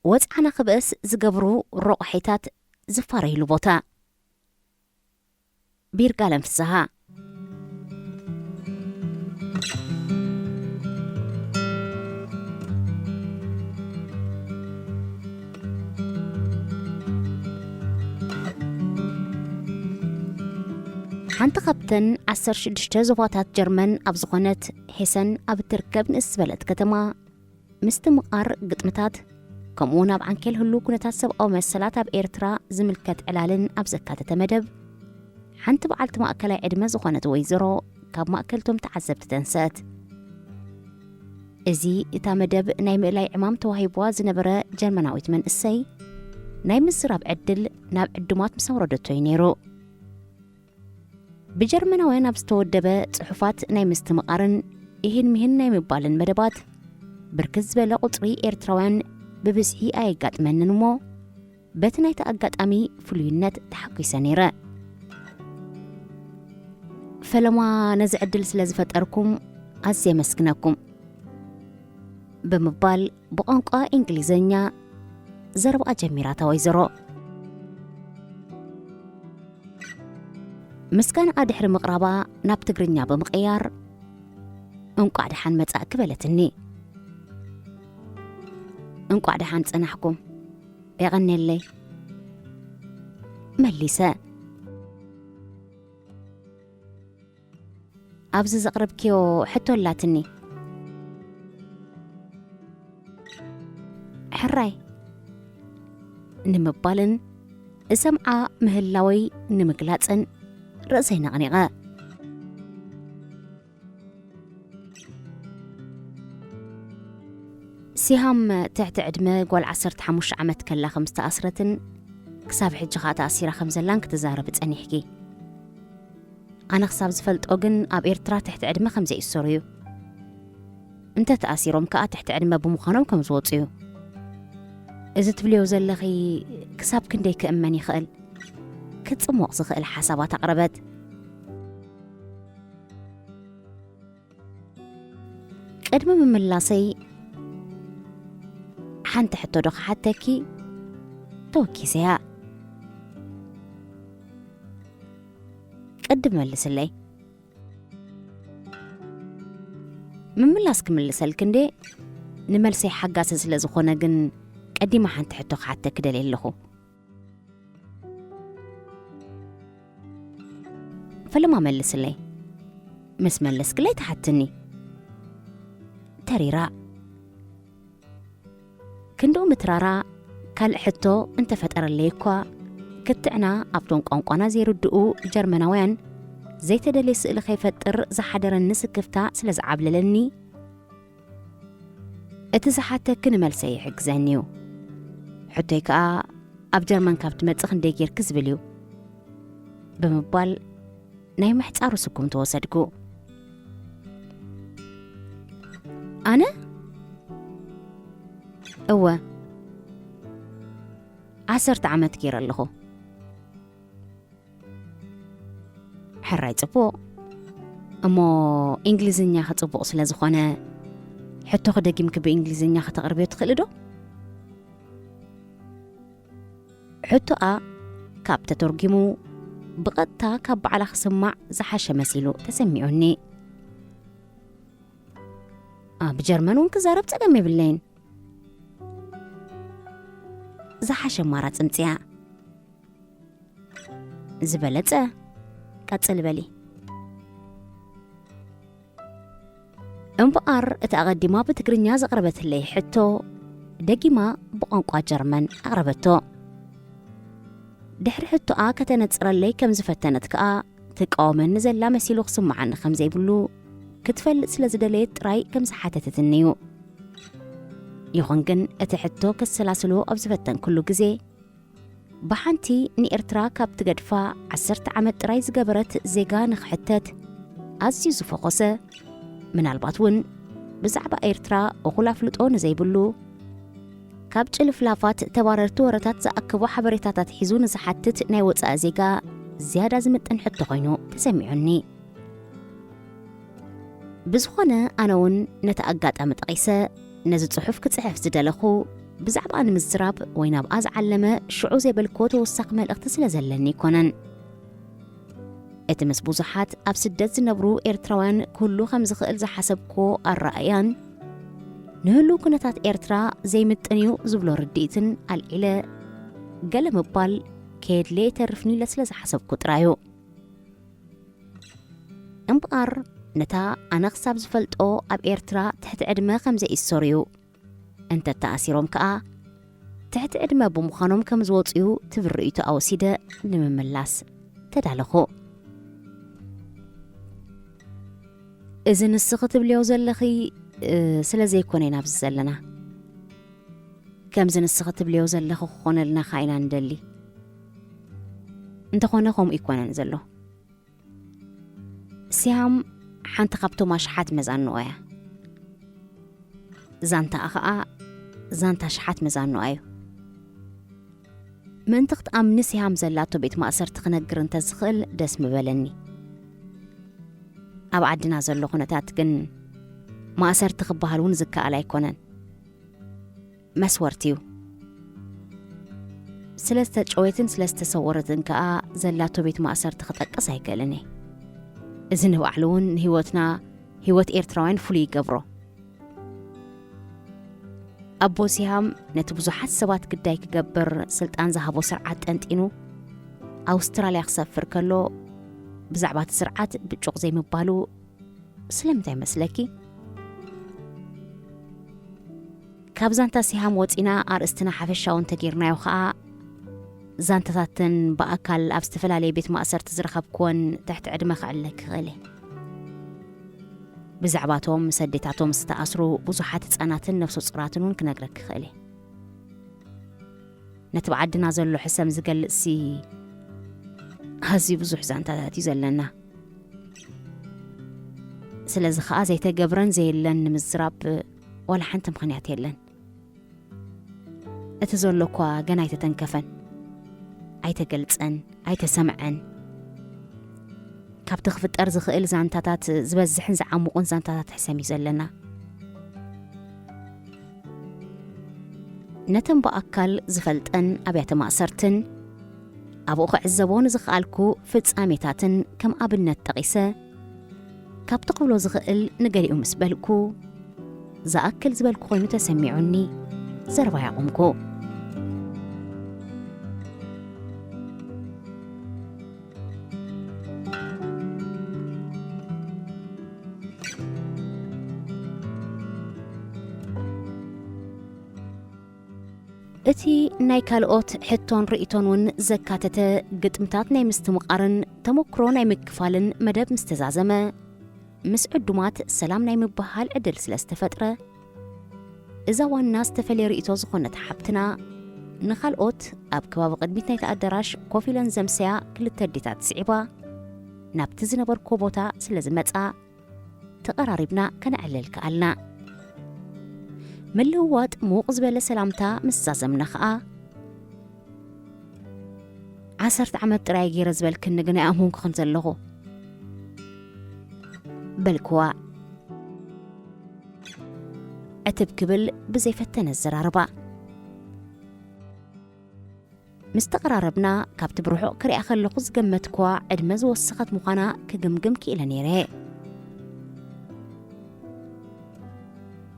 ወጽዓና ክብእስ ዝገብሩ ረቑሒታት ዝፋረይሉ ቦታ። ቢርጋለም ፍስሃ። ሓንቲ ካብተን ዓሰርተ ሽዱሽተ ዞባታት ጀርመን ኣብ ዝኾነት ሄሰን ኣብ እትርከብ ንእስ ዝበለት ከተማ፣ ምስትምቓር ግጥምታት፣ ከምኡውን ኣብ ዓንኬል ህሉ ኩነታት ሰብኣዊ መሰላት ኣብ ኤርትራ ዝምልከት ዕላልን ኣብ ዘካተተ መደብ፣ ሓንቲ በዓልቲ ማእከላይ ዕድመ ዝኾነት ወይዘሮ ካብ ማእከልቶም ተዓዘብቲ ተንሰት። እዚ እታ መደብ ናይ ምእላይ ዕማም ተዋሂብዋ ዝነበረ ጀርመናዊት መንእሰይ፣ ናይ ምዝራብ ዕድል ናብ ዕዱማት ምስ ኣውረደቶ እዩ ነይሩ። ብጀርመናውያን ኣብ ዝተወደበ ጽሑፋት ናይ ምስትምቓርን ኢሂን ምሂን ናይ ምባልን መደባት፣ ብርክት ዝበለ ቁጽሪ ኤርትራውያን ብብዝሒ ኣየጋጥመንን እሞ፣ በቲ ናይቲ ኣጋጣሚ ፍሉይነት ተሓጒሰ ነይረ። ፈለማ ነዚ ዕድል ስለ ዝፈጠርኩም ኣዝየ የመስግነኩም፣ ብምባል ብቋንቋ እንግሊዝኛ ዘረባኣ ጀሚራ እታ ወይዘሮ። ምስጋናኣ ድሕሪ ምቕራባ ናብ ትግርኛ ብምቕያር፣ "እንቋዕ ደሓን መጻእኪ" በለትኒ። "እንቋዕ ደሓን ጸናሕኩም፣ የቐንየለይ" መሊሰ። "ኣብዚ ዘቕረብክዮ ሕቶ ኣላትኒ" ሕራይ ንምባልን እሰምዓ ምህላወይ ንምግላጽን ርእሰይ ነቕኒቐ። ሲሃም ትሕቲ ዕድመ ጓል ዓሰርተ ሓሙሽተ ዓመት ከላ ከም ዝተኣስረትን ክሳብ ሕጂ ኸኣ ተኣሲራ ከም ዘላን ክትዛረቢ ጸኒሕኪ። ኣነ ክሳብ ዝፈልጦ ግን ኣብ ኤርትራ ትሕቲ ዕድመ ከም ዘይእሰሩ እዩ። እንተ ተኣሲሮም ከኣ ትሕቲ ዕድመ ብምዃኖም ከም ዝወጹ እዩ። እዚ ትብልዮ ዘለኺ ክሳብ ክንደይ ክእመን ይኽእል? ክጽሞቕ ዝኽእል ሓሳባት ኣቕረበት። ቅድሚ ምምላሰይ ሓንቲ ሕቶ ዶ ክሓተኪ? ተወኪሰያ። ቅድም መልስለይ። ምምላስ ክምልሰልኪ እንዴ፣ ንመልሰይ ሓጋሲ ስለ ዝኾነ ግን ቀዲመ ሓንቲ ሕቶ ክሓተኪ ደልየ ኣለኹ። ፈለማ መልስለይ። ምስ መለስክለይ ትሓትኒ። ተሪራ። ክንድኡ ምትራራ ካልእ ሕቶ እንተፈጠረለይ እኳ፣ ክትዕና ኣብቶም ቋንቋና ዘይርድኡ ጀርመናውያን ዘይተደልየ ስእሊ ከይፈጥር ዝሓደረኒ ስክፍታ ስለ ዝዓብለለኒ፣ እቲ ዝሓተኪ ንመልሰይ ይሕግዘኒ እዩ። ሕቶይ ከኣ ኣብ ጀርመን ካብ ትመጽእ ክንደይ ጌርኪ ዝብል እዩ ብምባል ናይ ምሕጻሩ ስጉምቲ ወሰድኩ። ኣነ? እወ፣ ዓሰርተ ዓመት ገይረ ኣለኹ። ሕራይ ጽቡቕ። እሞ እንግሊዝኛኸ ጽቡቕ ስለ ዝኾነ፣ ሕቶኺ ደጊምኪ ብእንግሊዝኛ ከተቕርብዮ ትኽእሊ ዶ? ሕቶኣ ካብ ተተርጒሙ፣ ብቐጥታ ካብ ባዕላ ክስማዕ ዝሓሸ መሲሉ ተሰሚዑኒ። ኣ፣ ብጀርመን እውን ክዛረብ ጸገም የብለይን። ዝሓሸ ኣማራጺ ምጽያ። ዝበለጸ። ቀጽል በሊ። እምበኣር፣ እቲ ኣቐዲማ ብትግርኛ ዘቕረበትለይ ሕቶ፣ ደጊማ ብቋንቋ ጀርመን ኣቕረበቶ። ድሕሪ ሕቶኣ ከተነጽረለይ ከም ዝፈተነት ከኣ፣ ትቃወመኒ ዘላ መሲሉ ክስምዓኒ ከም ዘይብሉ ክትፈልጥ ስለ ዝደለየት ጥራይ ከም ዝሓተተትኒ እዩ። ይኹን ግን፣ እቲ ሕቶ ከሰላስሎ ኣብ ዝፈተንኩሉ ግዜ፣ ብሓንቲ ንኤርትራ ካብ ትገድፋ ዓሰርተ ዓመት ጥራይ ዝገበረት ዜጋ ንኽሕተት ኣዝዩ ዝፈኾሰ፣ ምናልባት እውን ብዛዕባ ኤርትራ እኹል ኣፍልጦ ንዘይብሉ፣ ካብ ጭልፍላፋት ተባረርቲ ወረታት ዝኣከቦ ሓበሬታታት ሒዙ ንዝሓትት ናይ ወጻኢ ዜጋ ዝያዳ ዝምጥን ሕቶ ኮይኑ ተሰሚዑኒ። ብዝኾነ፣ ኣነ እውን ነቲ ኣጋጣሚ ጠቒሰ ነዚ ጽሑፍ ክጽሕፍ ዝደለኹ፣ ብዛዕባ ንምዝራብ ወይ ናብኣ ዝዓለመ ሽዑ ዘይበልክዎ ተወሳኺ መልእኽቲ ስለ ዘለኒ ኣይኮነን። እቲ ምስ ብዙሓት ኣብ ስደት ዝነብሩ ኤርትራውያን ክህሉ ከም ዝኽእል ዝሓሰብክዎ ኣረኣእያን፣ ንህሉው ኩነታት ኤርትራ ዘይምጥን እዩ ዝብሎ ርድኢትን ኣልዒለ፣ ገለ ምባል ከየድልየ ኣይተርፍን ኢለ ስለ ዝሓሰብኩ ጥራይ እዩ። እምበኣር፣ ነታ ኣነ ክሳብ ዝፈልጦ ኣብ ኤርትራ ትሕቲ ዕድመ ከም ዘይእሰሩ እዩ። እንተ ተኣሲሮም ከኣ፣ ትሕቲ ዕድመ ብምዃኖም ከም ዝወጹ እዩ ትብል ርእይቶ ኣወሲደ ንምምላስ ተዳለኹ። እዚ ንስኺ ትብልዮ ዘለኺ፣ እ፣ ስለ ዘይኮነ ኢና ኣብዚ ዘለና። ከምዚ ንስኺ ትብልዮ ዘለኺ ክኾነልና ከኣ ኢና ንደሊ። እንተኾነ ከምኡ ኣይኮነን ዘሎ። ሲሃም ሓንቲ ካብቶም ኣሽሓት መዛንኦ እያ። ዛንታኣ ኸኣ ዛንታ ኣሽሓት መዛንኦ እዩ። ምእንቲ ክትኣምኒ ሲሃም ዘላቶ ቤት ማእሰርቲ ክነግር እንተ ዝኽእል ደስ ምበለኒ። ኣብ ዓድና ዘሎ ኩነታት ግን ማእሰርቲ ክበሃል እውን ዝከኣል ኣይኮነን። መስወርቲ እዩ። ስለ ዝተጨወየትን ስለ ዝተሰወረትን ከኣ ዘላቶ ቤት ማእሰርቲ ክጠቅስ ኣይክእልን እየ። እዚ ንባዕሉ እውን ንህይወትና፣ ህይወት ኤርትራውያን ፍሉይ ይገብሮ። ኣቦ ሲሃም ነቲ ብዙሓት ሰባት ግዳይ ክገብር ስልጣን ዝሃቦ ስርዓት ጠንጢኑ ኣውስትራልያ ክሰፍር ከሎ፣ ብዛዕባ እቲ ስርዓት ብጩቕ ዘይምባሉ ስለምንታይ መስለኪ? ካብ ዛንታ ሲሃም ወጺና ኣርእስትና ሓፈሻዊ እንተጌርናዮ ኸኣ፣ ዛንታታተን ብኣካል ኣብ ዝተፈላለየ ቤት ማእሰርቲ ዝረኸብክወን ትሕቲ ዕድመ ክዕለኪ ይኽእል እየ። ብዛዕባቶም ምስ ኣዴታቶም ዝተኣስሩ ብዙሓት ህጻናትን ነፍሰ ጹራትን እውን ክነግረኪ ይኽእል እየ። ነቲ ብዓድና ዘሎ ሕሰም ዝገልጽሲ ኣዝዩ ብዙሕ ዛንታታት እዩ ዘለና። ስለዚ ኸኣ ዘይተገብረን ዘየለን ንምዝራብ ዋላ ሓንቲ ምኽንያት የለን። እቲ ዘሎ እኳ ገና ኣይተተንከፈን፣ ኣይተገልጸን፣ ኣይተሰምዐን። ካብቲ ክፍጠር ዝኽእል ዛንታታት ዝበዝሕን ዝዓሙቑን ዛንታታት ሕሰም እዩ ዘለና። ነተን ብኣካል ዝፈልጠን ኣብያተ ማእሰርትን ኣብኡ ክዕዘቦ ንዝኸኣልኩ ፍጻሜታትን ከም ኣብነት ጠቒሰ፣ ካብቲ ክብሎ ዝኽእል ንገሊኡ ምስ በልኩ፣ ዝኣክል ዝበልኩ ኮይኑ ተሰሚዑኒ፣ ዘረባይ ኣቑምኩ። እቲ ናይ ካልኦት ሕቶን ርእይቶን እውን ዘካተተ ግጥምታት ናይ ምስትምቓርን ተመክሮ ናይ ምክፋልን መደብ ምስ ተዛዘመ፣ ምስ ዕዱማት ሰላም ናይ ምብህሃል ዕድል ስለ ዝተፈጥረ፣ እዛ ዋና ዝተፈልየ ርእይቶ ዝኾነት ሓብትና፣ ንኻልኦት ኣብ ከባቢ ቅድሚት ናይቲ ኣዳራሽ ኮፍ ኢለን ዘምሰያ ክልተ ኣዴታት ስዒባ፣ ናብቲ ዝነበርኩዎ ቦታ ስለ ዝመጻ፣ ተቐራሪብና ከነዕልል ከኣልና። ምልውዋጥ ምዉቕ ዝበለ ሰላምታ ምስ ዛዘምና ኸኣ፣ "ዓሰርተ ዓመት ጥራይ ገይረ ዝበልክኒ ግን ኣይኣመንኩኽን ዘለኹ" በልክዋ። ዕትብ ክብል ብዘይፈተነ ኣዘራርባ። ምስ ተቐራረብና፣ ካብቲ ብርሑቕ ክሪኣ ከለኹ ዝገመትክዋ ዕድመ ዝወሰኸት ምዃና ክግምግም ክኢለ ነይረ።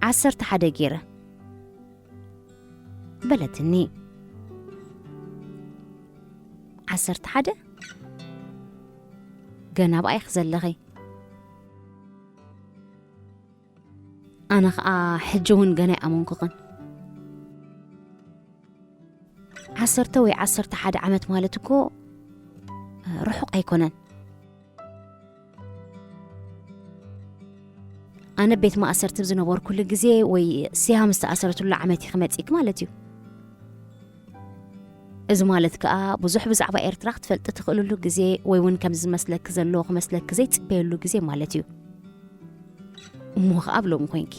"ዓሰርተ ሓደ ገይረ" በለትኒ። "ዓሰርተ ሓደ? ገና ብኣይክ ዘለኺ?" ኣነ ኸኣ ሕጂ እውን ገና ኣይኣመንኩኽን። ዓሰርተ ወይ ዓሰርተ ሓደ ዓመት ማለት እኮ ርሑቕ ኣይኮነን። ኣነ ቤት ማእሰርቲ ዝነበርኩሉ ግዜ ወይ ሲሃም ዝተኣሰረትሉ ዓመት ኢኺ መጺእኪ ማለት እዩ። እዚ ማለት ከኣ ብዙሕ ብዛዕባ ኤርትራ ክትፈልጢ ትኽእልሉ ግዜ ወይ እውን ከምዚ ዝመስለኪ ዘሎ ክመስለኪ ዘይትጽበየሉ ግዜ ማለት እዩ። እሞ ኸኣ ኣብ ሎሚ ኮንኪ።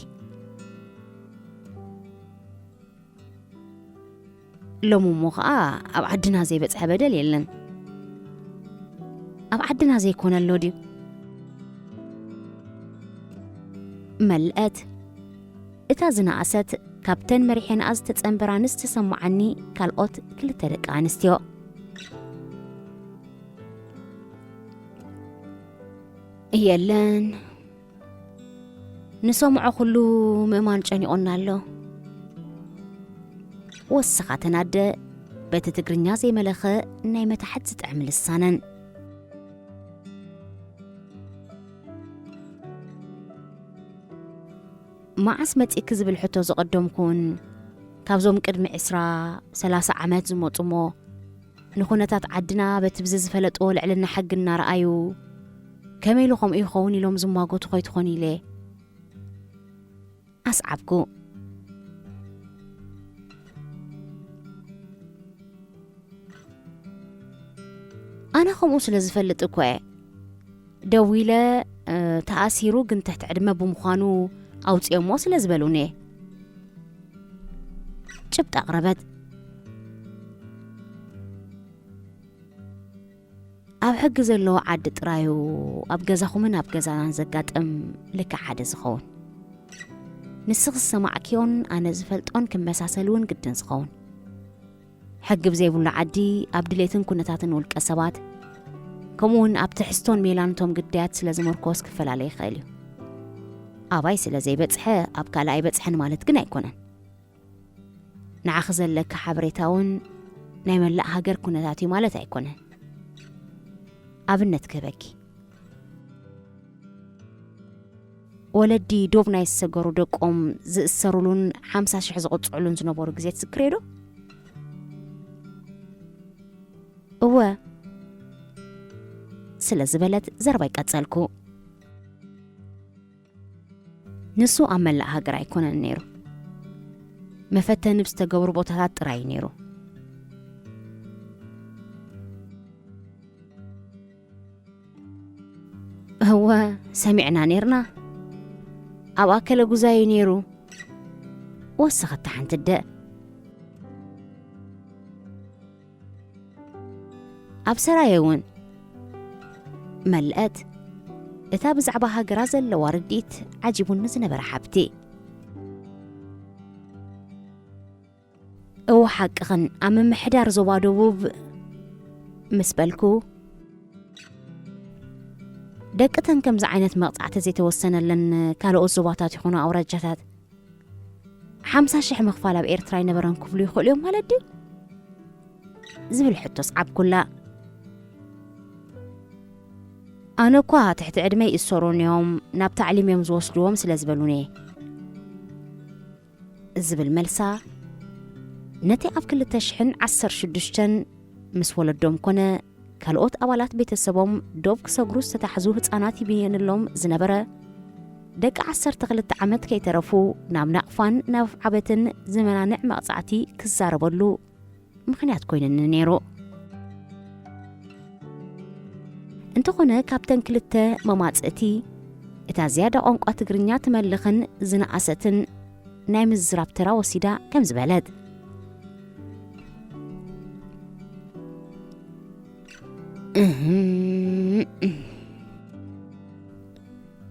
ሎሚ እሞ ኸኣ ኣብ ዓድና ዘይበጽሐ በደል የለን። ኣብ ዓድና ዘይኮነ ኣሎ ድዩ? መልአት። እታ ዝነኣሰት ካብተን መሪሐንኣ ዝተጸንበራ ዝተሰማዓኒ ካልኦት ክልተ ደቂ ኣንስትዮ። የለን፣ ንሰምዖ ኩሉ ምእማን ጨኒቑና ኣሎ። ወስኻተን ኣደ በቲ ትግርኛ ዘይመለኸ ናይ መታሕት ዝጥዕም ልሳነን። መዓስ መጺእኪ ዝብል ሕቶ ዝቐደምኩን፣ ካብዞም ቅድሚ ዕስራ፣ ሰላሳ ዓመት ዝመጹ እሞ፣ ንኹነታት ዓድና በቲ ብዚ ዝፈለጥዎ ልዕልና ሕጊ እናረኣዩ፣ ከመይ ኢሉ ከምኡ ይኸውን ኢሎም ዝማጎቱ ከይትኾኑ ኢለ ኣስዓብኩ። ኣነ ከምኡ ስለ ዝፈልጥ እኮ እየ ደዊለ፣ እ፣ ተኣሲሩ ግን ትሕቲ ዕድመ ብምዃኑ ኣውፅኦሞ ስለ ዝበሉኒ እየ። ጭብጢ ኣቕረበት። ኣብ ሕጊ ዘለዎ ዓዲ ጥራዩ ኣብ ገዛኹምን ኣብ ገዛናን ዘጋጥም ልክዕ ሓደ ዝኸውን። ንስኺ ዝሰማዕክዮን ኣነ ዝፈልጦን ክመሳሰል እውን ግድን ዝኸውን። ሕጊ ብዘይብሉ ዓዲ ኣብ ድሌትን ኩነታትን ውልቀ ሰባት፣ ከምኡ እውን ኣብ ትሕዝቶን ሜላን እቶም ግዳያት ስለ ዝምርኮስ ክፈላለ ይኽእል እዩ። ኣባይ ስለ ዘይበጽሐ ኣብ ካልእ ኣይበጽሐን ማለት ግን ኣይኮነን። ንዓኺ ዘለኪ ሓበሬታ እውን ናይ መላእ ሃገር ኩነታት እዩ ማለት ኣይኮነን። ኣብነት ክህበኪ። ወለዲ ዶብ ናይ ዝሰገሩ ደቆም ዝእሰሩሉን ሓምሳ ሽሕ ዝቕጽዑሉን ዝነበሩ ግዜ ትዝክርዮ ዶ? እወ፣ ስለ ዝበለት ዘረባይ ቀጸልኩ። ንሱ ኣብ መላእ ሃገር ኣይኮነን ነይሩ። መፈተኒ ብዝተገብሩ ቦታታት ጥራይ እዩ ነይሩ። እወ፣ ሰሚዕና ነይርና። ኣብ ኣከለ ጉዛይ እዩ ነይሩ። ወሰኸታ ሓንቲ ኣደ። ኣብ ሰራየ እውን መለአት። እታ ብዛዕባ ሃገራ ዘለዋ ርድኢት ዓጂቡኒ ዝነበረ ሓብቲ። እወ ሓቅኽን፣ ኣብ ምምሕዳር ዞባ ደቡብ ምስ በልኩ፣ ደቅተን ከምዚ ዓይነት መቕጻዕቲ ዘይተወሰነለን ካልኦት ዞባታት ይኹኑ ኣውራጃታት ሓምሳ ሽሕ ምኽፋል ኣብ ኤርትራ ኣይነበረን ክብሉ ይኽእሉ እዮም ማለት ድዩ? ዝብል ሕቶ ኣስዓብኩላ። ኣነ እኳ ትሕቲ ዕድመ ይእሰሩን እዮም፣ ናብ ታዕሊም እዮም ዝወስድዎም ስለ ዝበሉኒ እየ። ዝብል መልሳ፣ ነቲ ኣብ ክልተ ሽሕን ዓሰርተ ሽዱሽተን ምስ ወለዶም ኮነ ካልኦት ኣባላት ቤተሰቦም ዶብ ክሰግሩ ዝተታሕዙ ህጻናት ይብይንሎም ዝነበረ፣ ደቂ ዓሰርተ ክልተ ዓመት ከይተረፉ ናብ ናቕፋን ናብ ዓበትን ዝመናንዕ መቕጻዕቲ ክዛረበሉ ምኽንያት ኮይኑኒ ነይሩ። እንተኾነ፣ ካብተን ክልተ መማጽእቲ፣ እታ ዝያዳ ቋንቋ ትግርኛ ትመልኽን ዝነኣሰትን ናይ ምዝራብ ተራ ወሲዳ ከምዚ በለት። እህም፣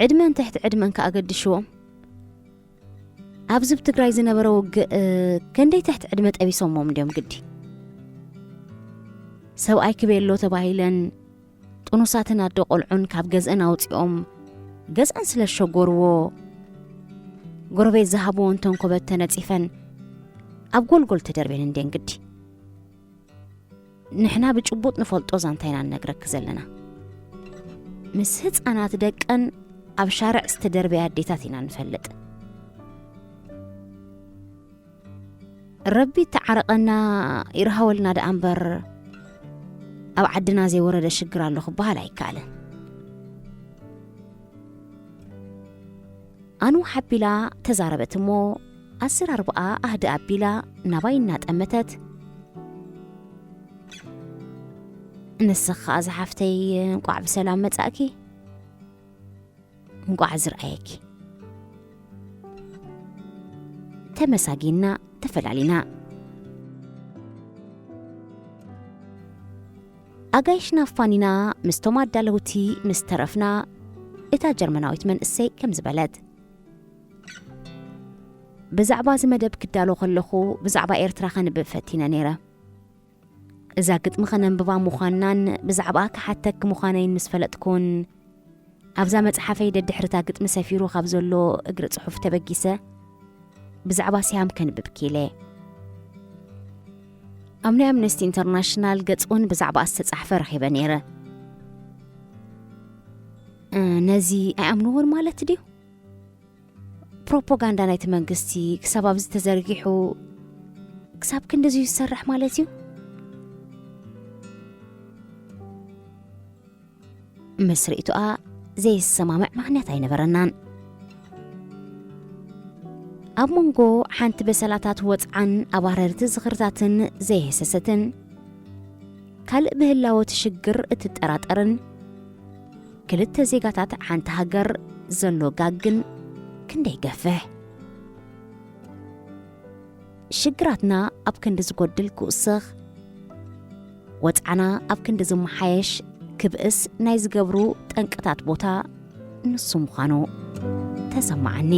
ዕድመን ትሕቲ ዕድመን ከኣ ገድሽዎም። ኣብዚ ኣብ ትግራይ ዝነበረ ውግእ፣ እ፣ ክንደይ ትሕቲ ዕድመ ጠቢሶሞም እንድዮም ግዲ። ሰብኣይ ክቤሎ ተባሂለን ጥኑሳትን ኣደ ቆልዑን ካብ ገዝአን ኣውፂኦም ገዝአን ስለ ዝሸጎርዎ፣ ጎረቤት ዝሃብወን ተንኮበት ተነፂፈን ኣብ ጎልጎል ተደርቤን እንድየን ግዲ። ንሕና ብጭቡጥ ንፈልጦ ዛንታ ኢና ንነግረኪ ዘለና። ምስ ህፃናት ደቀን ኣብ ሻርዕ ዝተደርበያ ኣዴታት ኢና ንፈልጥ። ረቢ ተዓረቐና ይርሃወልና ደኣ እምበር፣ ኣብ ዓድና ዘይወረደ ሽግር ኣሎ ክበሃል ኣይከኣልን። ኣኑ ሓቢላ ተዛረበት እሞ፣ ኣዘራርባኣ ኣህድእ ኣቢላ ናባይ እናጠመተት፣ ንስኺ ከኣ ዝሓፍተይ እንቋዕ ብሰላም መጻእኪ። እንቋዕ ዝረኣየኪ። ተመሳጊና ተፈላሊና። ኣጋይሽና ኣፋኒና ምስቶም ኣዳለውቲ ምስ ተረፍና፣ እታ ጀርመናዊት መንእሰይ ከምዚ በለት። ብዛዕባ እዚ መደብ ክዳሎ ከለኹ ብዛዕባ ኤርትራ ከንብብ ፈቲነ ነይረ። እዛ ግጥሚ ከነንብባ ምዃንናን ብዛዕባ ክሓተክ ምዃነይን ምስ ፈለጥኩን፣ ኣብዛ መጽሓፈይ ደድሕርታ ግጥሚ ሰፊሩ ካብ ዘሎ እግሪ ጽሑፍ ተበጊሰ ብዛዕባ ሲያም ከንብብ ኪለ። ኣብ ናይ ኣምነስቲ ኢንተርናሽናል ገጽ እውን ብዛዕባ ዝተጻሕፈ ረኺበ ነይረ። እ፣ ነዚ ኣይኣምንዎን ማለት ድዩ? ፕሮፓጋንዳ ናይቲ መንግስቲ ክሳብ ኣብዚ ተዘርጊሑ ክሳብ ክንድዚ ይሰርሕ ማለት እዩ? ምስ ርእይቶኣ ዘይሰማምዕ ምኽንያት ኣይነበረናን። ኣብ መንጎ ሓንቲ በሰላታት ወጽዓን ኣባረርቲ ዝኽርታትን ዘይህሰሰትን፣ ካልእ ብህላወ እቲ ሽግር እትጠራጠርን፣ ክልተ ዜጋታት ሓንቲ ሃገር ዘሎ ጋግ ግን ክንደይ ገፍሕ። ሽግራትና ኣብ ክንዲ ዝጎድል ክውስኽ፣ ወጽዓና ኣብ ክንዲ ዝመሓየሽ ክብእስ ናይ ዝገብሩ ጠንቅታት ቦታ ንሱ ምዃኑ ተሰማዓኒ።